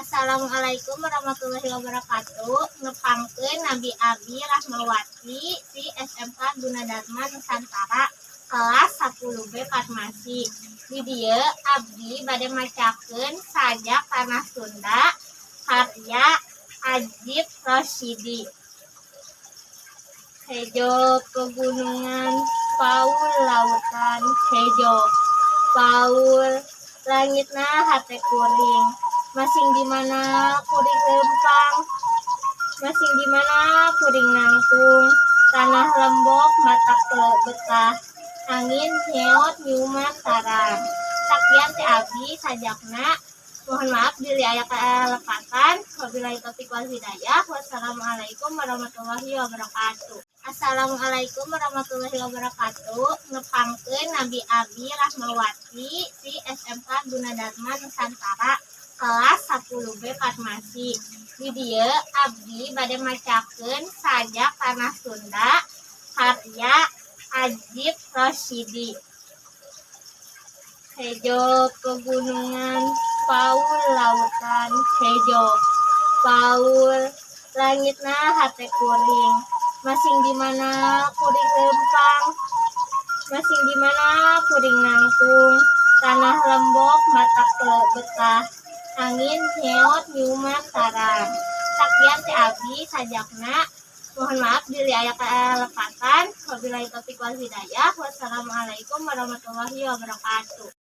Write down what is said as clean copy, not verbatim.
Assalamualaikum warahmatullahi wabarakatuh. Nepangkeun nami Abi Rahmawati ti SMK Gunadarma Nusantara kelas 10B Farmasi. Di dieu abdi bade macakeun Sajak Tanah Sunda karya Ajip Rosyidi. Hejo pegunungan, paul lautan, hejo paul langitna hate kuring, masing di mana kuring lempang, masing di mana kuring nangtung, tanah lembok matak betah, angin nyeot nyiuman tarang. Sakian ti abdi sajakna. Mohon maaf bilih aya kalepatan. Wabillahi taufiq wal hidayah. Wassalamualaikum warahmatullahi wabarakatuh. Assalamualaikum warahmatullahi wabarakatuh. Nepangkeun nami Abi Rahmawati ti SMK Gunadarma Nusantara kelas 10B Farmasi. Di dieu abdi bade macakeun Sajak Tanah Sunda karya Ajip Rosyidi. Hejo pegunungan, paul lautan, hejo paul langitna hate kuring, masing di mana kuring lempang, masing di mana kuring nangtung, tanah lembok matak betah, angin nyeot nyiuman tarang. Sakian ti abdi sajakna. Mohon maaf bilih aya kalepatan. Wabillahi taufiq wal hidayah. Wassalamualaikum warahmatullahi wabarakatuh.